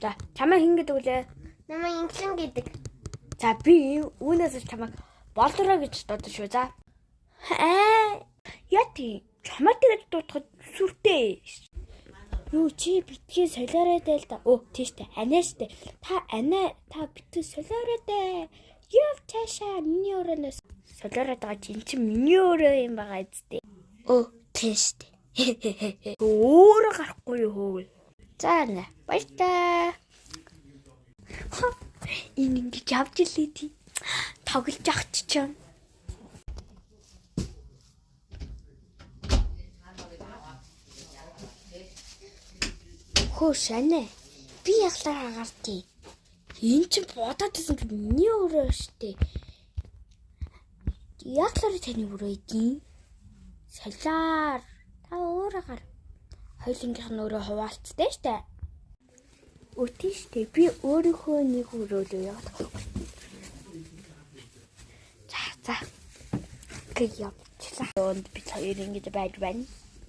За, чамаа хэн гэдэг үлээ? Намайг Инглэн гэдэг. За, би үүнээс л чамайг болороо гэж дуудана шүү. За. Аа, яа тий. Чамаа тэгэж дуудахад сүртэй. Юу чи битгий солиорой дээ л да. Өө тийштэй. Анаа штэ. Та анаа та битгий солиорой дээ. Яв цаашаа миний өрөөнөөс солиорой байгаа чинь чи миний өрөө юм байгаа үсттэй. Өө тийштэй. Өөрөө гарахгүй юу хөө. За нэ. Баяртай. Энэ ингэж явж илээ тий. Тоглож авч чам. Хөө шанэ. Би яхлаар хагартыг. Энэ чинь бодоод байсан чинь миний өрөө штэ. Яхлаар таны өрөө идэв. Солиор. Та өөрөө гар. Хоёулынгийнх нь өрөө хуваалцтай штэ. Өтөн штэ. Би өөрийнхөө нэг өрөөлөө яваад. За за. Гэж явчлаа. Өнд би хоёр ингэж байж байна.